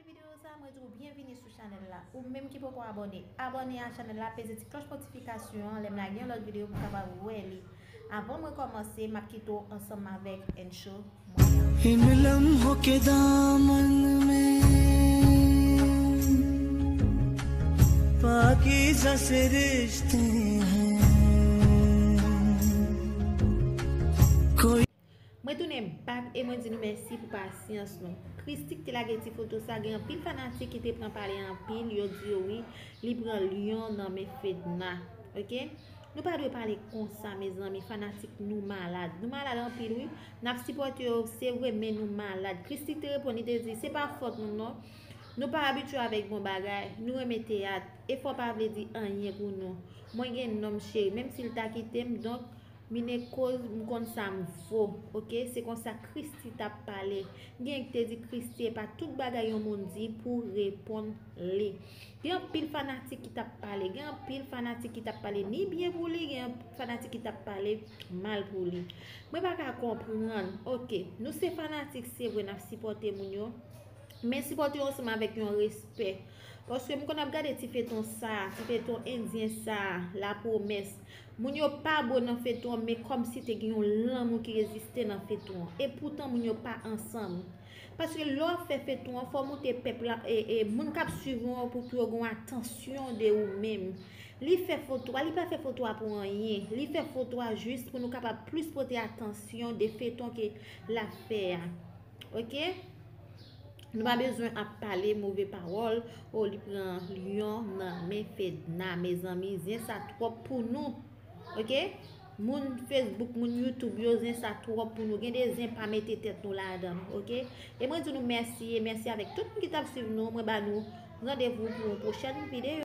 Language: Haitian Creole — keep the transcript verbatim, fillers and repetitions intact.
Videyo sa, mwen di w byenvini sou chanèl la. Ou menm ki poko abòne, abòne a chanèl la, peze ti klòch notifikasyon an, lè m lage yon lòt videyo pou w kapab wè li. Avan mwen kòmanse, m ap kite w ansanm avèk Encho. इन लम्हों के दामन में पाकीज़ा से रिश्ते हैं। कोई Mwen tounen back e mwen di nou mèsi pou pasyans nou. Christie ki te lage ti foto sa, gen anpil fanatik ki te pran pale anpil, yo di yo wi, li pran lyon nan men Fedna. Oke? Nou pa dwe pale konsa, mezanmi, fanatik nou malad. Nou malad anpil wi. N ap sipòte yo, se vre, men nou malad. Christie te reponn, li te di, se pa fòt nou non. Nou pa abitye avèk bon bagay. Nou renmen teyat. Efò pa vle di anyen pou nou. Mwen gen nonm cheri, menm si l ta kite m, donk, mine koz, m konn sa m vo, oke? Se konsa Christie t ap pale. Gen ki te di Christie, e pa tout bagay yon moun di pou reponn li. Gen anpil fanatik ki t ap pale, gen anpil fanatik ki t ap pale ni byen pou li, gen fanatik ki t ap pale mal pou li. Mwen pa ka konprann, oke? Nou se fanatik, se vre, n ap sipòte moun yo. Men sipòte yo ansanm avèk yon respè. Paske m konn ap gade ti feton sa, ti feton endyen sa, La Promesse. Moun yo pa bo nan feton an, men kòmsi te gen yon lanmou ki egziste nan feton an. E poutan moun yo pa ansanm. Paske lè w ap fè feton an, fò w montre pèp la, e, e moun k ap swiv ou an pou, pou yo gen yon atansyon de ou menm. Li fè foto a, li pa fè foto a pou anyen. Li fè foto a jis pou nou kapab plis pote atansyon de feton ke l ap fè a. Oke? Nou pa bezwen ap pale move pawòl. O, li pran lyon nan men Fedna, mezanmi. Zen sa twòp pou nou. Oke? Moun Facebook, moun YouTube yo, zen sa twòp pou nou. Gen de zen pa mete tèt nou ladan, oke? E mwen di nou mèsi, e mèsi avèk tout moun ki t ap swiv nou. Mwen ba nou randevou pou yon pwochèn videyo.